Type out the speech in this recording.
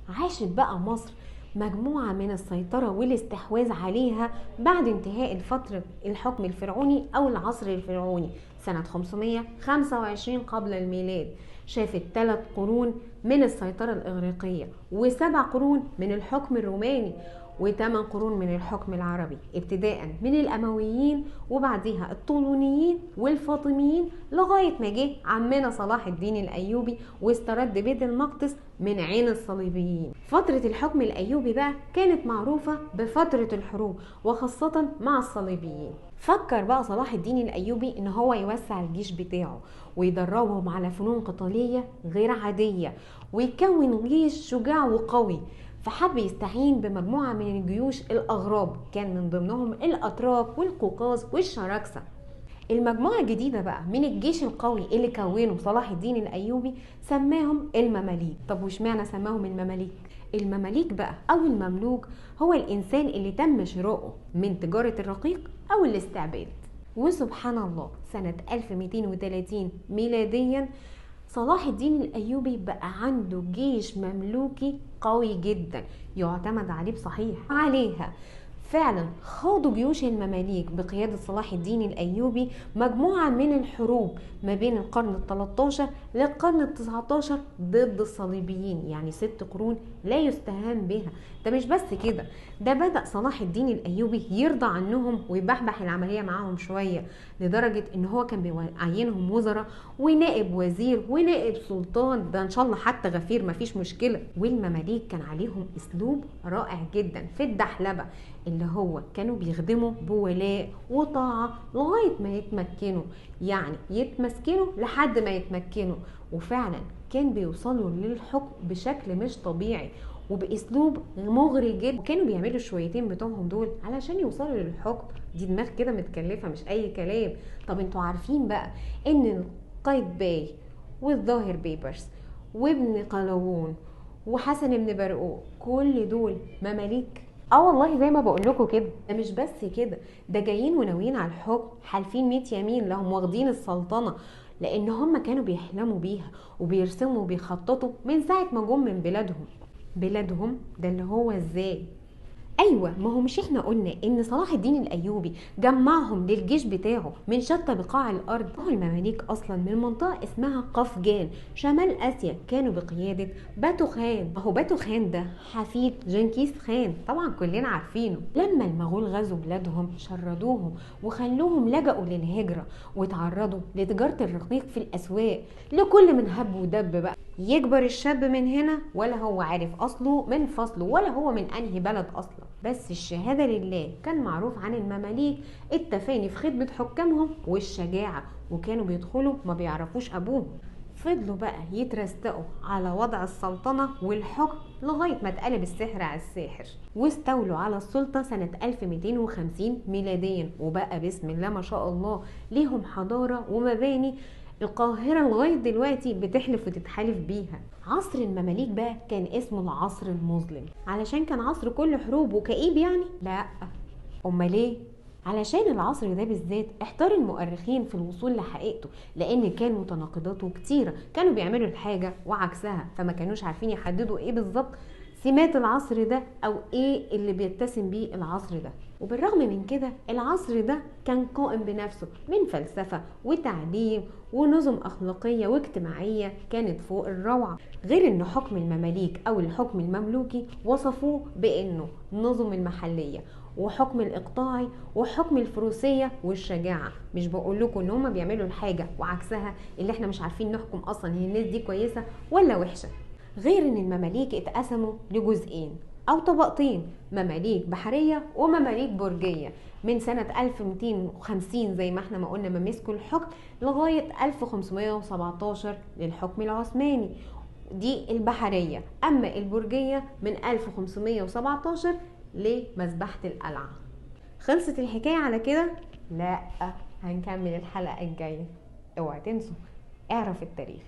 عاشت بقى مصر مجموعة من السيطرة والاستحواذ عليها بعد انتهاء الفترة الحكم الفرعوني أو العصر الفرعوني سنة 525 قبل الميلاد. شافت 3 قرون من السيطرة الإغريقية، و7 قرون من الحكم الروماني، و8 قرون من الحكم العربي، ابتداء من الأمويين وبعديها الطولونيين والفاطميين، لغاية ما جه عمنا صلاح الدين الأيوبي واسترد بيت المقدس من عين الصليبيين. فترة الحكم الأيوبي بقى كانت معروفة بفترة الحروب، وخاصة مع الصليبيين. فكر بقى صلاح الدين الأيوبي إن هو يوسع الجيش بتاعه ويدربهم على فنون قتالية غير عادية ويكون جيش شجاع وقوي، فحب يستعين بمجموعة من الجيوش الأغراب، كان من ضمنهم الأتراك والقوقاز والشراكسة. المجموعة الجديدة بقى من الجيش القوي اللي كونه صلاح الدين الأيوبي سماهم المماليك. طب وش معنى سماهم المماليك؟ المماليك بقى أو المملوك هو الإنسان اللي تم شراؤه من تجارة الرقيق أو الاستعباد. وسبحان الله سنة 1230 ميلاديا صلاح الدين الأيوبي بقى عنده جيش مملوكي قوي جدا يعتمد عليه بصحيح عليها. فعلا خاضوا جيوش المماليك بقيادة صلاح الدين الأيوبي مجموعة من الحروب ما بين القرن ال13 للقرن ال19 ضد الصليبيين، يعني 6 قرون لا يستهان بها. ده مش بس كده، ده بدأ صلاح الدين الأيوبي يرضى عنهم ويبحبح العملية معاهم شوية، لدرجة ان هو كان بيعينهم وزراء ونائب وزير ونائب سلطان، ده ان شاء الله حتى غفير مفيش مشكلة. والمماليك كان عليهم اسلوب رائع جدا في الدحلبة، اللي هو كانوا بيخدموا بولاء وطاعة لغاية ما يتمكنوا، يعني يتمسكنوا لحد ما يتمكنوا. وفعلا كان بيوصلوا للحكم بشكل مش طبيعي وباسلوب مغري جدا، وكانوا بيعملوا الشويتين بتوعهم دول علشان يوصلوا للحكم. دي دماغ كده متكلفة مش اي كلام. طب انتوا عارفين بقى ان قايتباي والظاهر بيبرس وابن قلاوون وحسن بن برقوق كل دول مماليك؟ والله زي ما بقول لكم كده. ده مش بس كده، ده جايين وناويين على الحكم، حالفين 100 يمين لهم واخدين السلطنه، لان هم كانوا بيحلموا بيها وبيرسموا وبيخططوا من ساعه ما جم من بلادهم. بلادهم ده اللي هو ازاي؟ ايوه، ما هو مش احنا قلنا ان صلاح الدين الايوبي جمعهم للجيش بتاعه من شتى بقاع الارض. هو المماليك اصلا من منطقه اسمها قفجان شمال اسيا، كانوا بقياده باتو خان. ما هو باتو خان ده حفيد جنكيز خان، طبعا كلنا عارفينه. لما المغول غزوا بلادهم شردوهم وخلوهم لجأوا للهجره وتعرضوا لتجاره الرقيق في الاسواق لكل من هب ودب. بقى يكبر الشاب من هنا ولا هو عارف اصله من فصله ولا هو من انهي بلد اصلا. بس الشهادة لله كان معروف عن المماليك التفاني في خدمة حكامهم والشجاعة، وكانوا بيدخلوا ما بيعرفوش ابوهم. فضلوا بقى يترستقوا على وضع السلطنة والحكم لغاية ما اتقلب السحر على الساحر، واستولوا على السلطة سنة 1250 ميلاديا. وبقى بسم الله ما شاء الله ليهم حضارة ومباني القاهرة لغاية دلوقتي بتحلف وتتحالف بيها. عصر المماليك بقى كان اسمه العصر المظلم، علشان كان عصر كل حروب وكئيب يعني؟ لا، امال ايه؟ علشان العصر ده بالذات احتار المؤرخين في الوصول لحقيقته، لان كان متناقضاته كتيرة، كانوا بيعملوا الحاجة وعكسها، فما كانوش عارفين يحددوا ايه بالظبط سمات العصر ده او ايه اللي بيتسم بيه العصر ده. وبالرغم من كده العصر ده كان قائم بنفسه من فلسفة وتعليم ونظم أخلاقية واجتماعية كانت فوق الروعة. غير ان حكم المماليك او الحكم المملوكي وصفوه بانه نظم المحلية وحكم الإقطاعي وحكم الفروسية والشجاعة. مش بقول لكم ان هما بيعملوا الحاجة وعكسها اللي احنا مش عارفين نحكم اصلا هي الناس دي كويسة ولا وحشة. غير ان المماليك اتقسموا لجزئين او طبقتين، مماليك بحرية ومماليك برجية، من سنة 1250 زي ما احنا ما قلنا ما مسكوا الحكم لغاية 1517 للحكم العثماني، دي البحرية. اما البرجية من 1517 لمذبحة القلعة. خلصت الحكاية على كده؟ لا، هنكمل الحلقة الجاية. اوعى تنسوا، اعرف التاريخ.